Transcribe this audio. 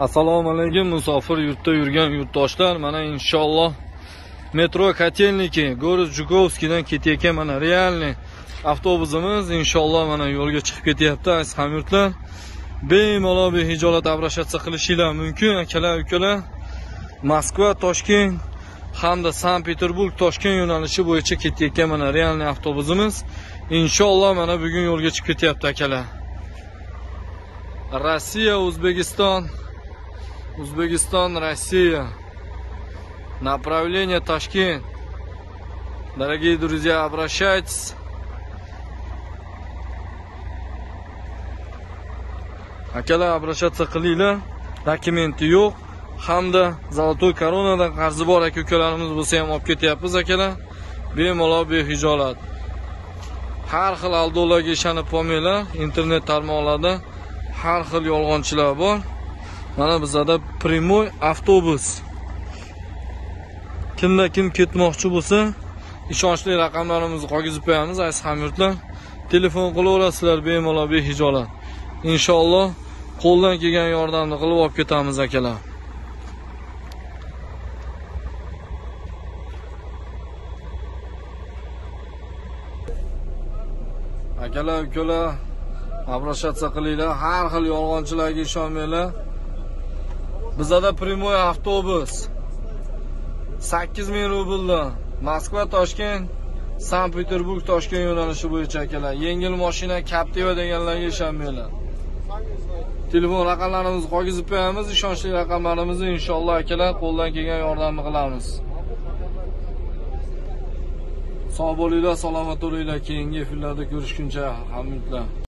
Assalomu alaykum musofir yurtda yurgan yurtdoshlar. Mana inshaalloh metro Kotelniki, Город Жуковскийdan ketayotgan mana realniy avtobusimiz inshaalloh mana yo'lga chiqib ketyapti. Aziz hamyurtlar, bemalol behijolat обращаться qilishinglar mumkin akalar, ukalar. Moskva, Toshkent hamda Sankt-Peterburg, Toshkent yo'nalishi bo'yicha ketayotgan mana realniy avtobusimiz inshaalloh mana bugun yo'lga chiqib ketyapti akalar. Rossiya, O'zbekiston, O'zbekiston, Россия. Направление Ташкент. Дорогие друзья, обращайтесь. Akalar, обращаться qilinglar. Dokumenti yo'q hamda Zолотой koronadan qarzi bor aka ukalarimiz bo'lsa ham olib ketyapmiz akalar. Bemalol behijolat. Har xil aldovlarga ishonib qolmanglar. Internet tarmoqlarida har xil yolg'onchilar bor. Mana bizada primoy avtobus. Kimda kim ketmoqchi bo'lsa, ishonchli raqamlarimizni qolgizib qo'yamiz, aziz hamyurtlar. Telefon qilaverasizlar bemalol behijolat. Inshaalloh qo'ldan kelgan yordamni qilib olib ketamiz akalar. Akalar, ukalar, обращаться qilinglar, har xil yolg'onchilarga ishonmanglar. Bizada primoy avtobus 8000 rubldan Moskva, Toshkent, Sankt-Peterburg, Toshkent yo'nalishi bo'yicha akalar. Yengil mashina Captiva deganlarga ishonmanglar. Telefon raqamlarimizni qolgizib qo'yamiz, ishonchli raqamlarimizni inshaalloh akalar qo'ldan kelgan yordamni qilamiz. Sog' bo'linglar, salomat bo'linglar. Keyingi efirlarda ko'rishguncha hamyurtlar.